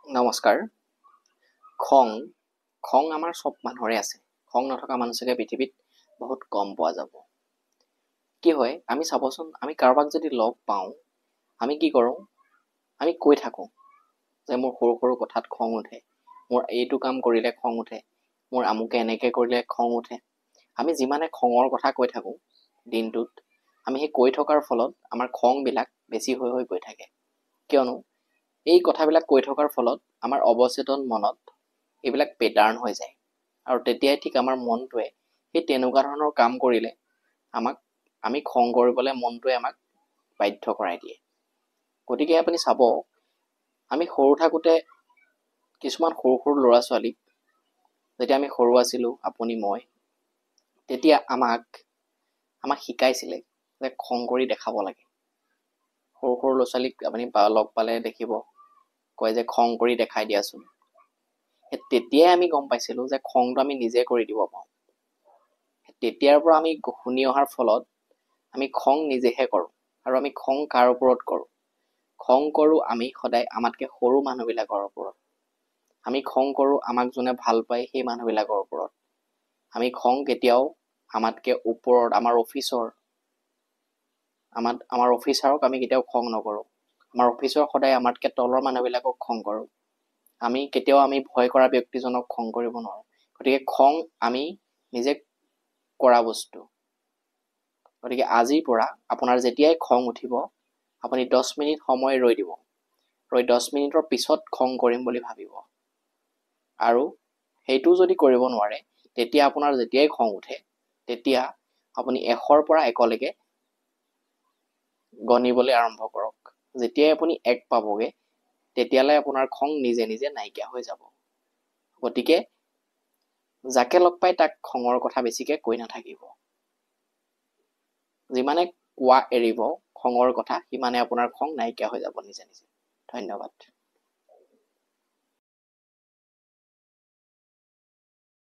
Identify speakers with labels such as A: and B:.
A: নমস্কাৰ। খং খং আমাৰ চব মানুহৰে আছে। খং নথকা মানুহ চাগে পৃথিৱীত বহুত কম পোৱা যাব। কি হয়, আমি চাবচোন, আমি কাৰোবাক যদি লগ পাওঁ, আমি কি কৰোঁ? আমি কৈ থাকোঁ যে মোৰ সৰু সৰু কথাত খং উঠে, মোৰ এইটো কাম কৰিলে খং উঠে, মোৰ আমুকে এনেকৈ কৰিলে খং উঠে। আমি যিমানে খঙৰ কথা কৈ থাকোঁ দিনটোত, আমি সেই কৈ থকাৰ ফলত আমাৰ খংবিলাক বেছি হৈ হৈ গৈ থাকে। কিয়নো এই কথাবিলাক কৈ থকাৰ ফলত আমাৰ অৱচেতন মনত এইবিলাক পেটাৰ্ণ হৈ যায়, আৰু তেতিয়াই ঠিক আমাৰ মনটোৱে সেই তেনেকুৱা ধৰণৰ কাম কৰিলে আমাক আমি খং কৰিবলৈ মনটোৱে আমাক বাধ্য কৰাই দিয়ে। গতিকে আপুনি চাব, আমি সৰু থাকোঁতে কিছুমান সৰু সৰু ল'ৰা ছোৱালীক, যেতিয়া আমি সৰু আছিলোঁ, আপুনি মই, তেতিয়া আমাক আমাক শিকাইছিলে যে খং কৰি দেখাব লাগে। সৰু সৰু ল'ৰা ছোৱালীক আপুনি লগ পালে দেখিব, কয় যে খং কৰি দেখাই দিয়াচোন। সেই তেতিয়াই আমি গম পাইছিলোঁ যে খংটো আমি নিজে কৰি দিব পাৰোঁ। তেতিয়াৰ পৰা আমি শুনি অহাৰ ফলত আমি খং নিজেহে কৰোঁ। আৰু আমি খং কাৰ ওপৰত কৰোঁ? খং কৰোঁ আমি সদায় আমাতকৈ সৰু মানুহবিলাকৰ ওপৰত। আমি খং কৰোঁ আমাক যোনে ভাল পায় সেই মানুহবিলাকৰ ওপৰত। আমি খং কেতিয়াও আমাতকৈ ওপৰত আমাৰ অফিচাৰক আমি কেতিয়াও খং নকৰোঁ। আমাৰ অফিচৰ সদায় আমাতকৈ তলৰ মানুহবিলাকক খং কৰোঁ। আমি কেতিয়াও আমি ভয় কৰা ব্যক্তিজনক খং কৰিব নোৱাৰোঁ। গতিকে খং আমি নিজে কৰা বস্তু। গতিকে আজিৰ পৰা আপোনাৰ যেতিয়াই খং উঠিব, আপুনি 10 মিনিট সময় ৰৈ দিব। ৰৈ 10 মিনিটৰ পিছত খং কৰিম বুলি ভাবিব। আৰু সেইটো যদি কৰিব নোৱাৰে, তেতিয়া আপোনাৰ যেতিয়াই খং উঠে, তেতিয়া আপুনি 100ৰ পৰা 1লৈকে গণিবলৈ আৰম্ভ কৰক। যেতিয়াই আপুনি 1 পাবগৈ, তেতিয়ালৈ আপোনাৰ খং নিজে নিজে নাইকিয়া হৈ যাব। গতিকে যাকে লগ পাই তাক খঙৰ কথা বেছিকৈ কৈ নাথাকিব। যিমানে কোৱা এৰিব খঙৰ কথা, সিমানে আপোনাৰ খং নাইকিয়া হৈ যাব নিজে নিজে। ধন্যবাদ।